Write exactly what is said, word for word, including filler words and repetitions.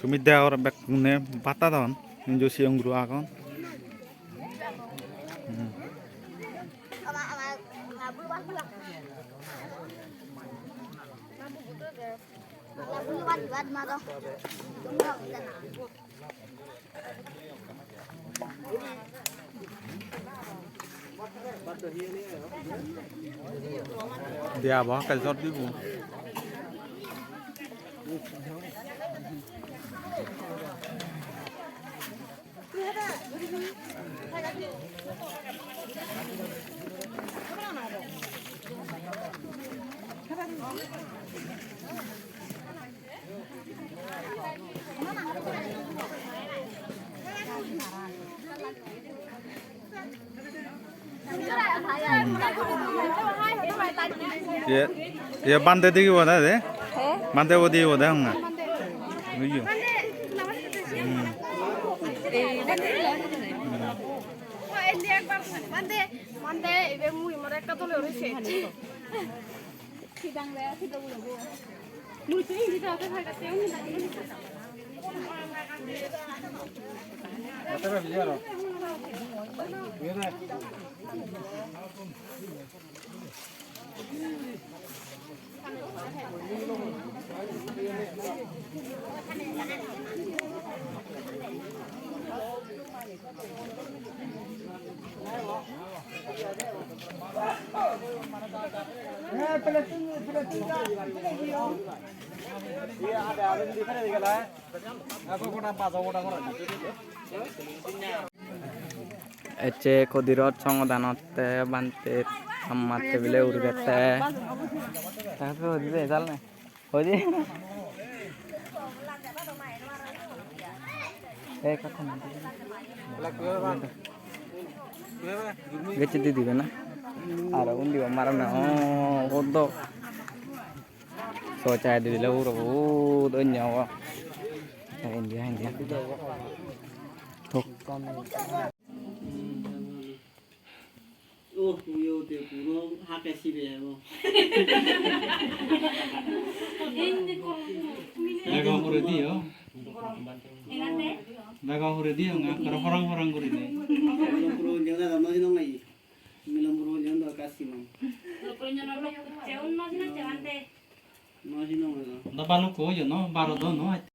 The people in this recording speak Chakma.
Tumi degor bekkune bhat hadon, indi sigon guro agon. Hmm. Dia bo, hakke jor dibo. Ye, ye bhante digibo na de? He? Bhante bo digibo de honna? Bujo. Hmm. Bhante, bhante, ibe mui more ekka dole guri se. Ecche Kodirot songodanot te bhante amma tebile ugurette. Te hoide jal ne? Hoide? Ei, kakkon. Gecche di dibe na? Aro undi o marana, o, o do. So chai dibile uro, o, do nya o. India, India. Thok. Oh, uyo te puro hake sibe ebo. Bego hure diyo. Bego hure diyo, nga karo horang horang guri de. Milon puro jona da no jino ngai. Milon puro jona da kasi mang. No jino ngai. Da balukko oyo no, baro do no.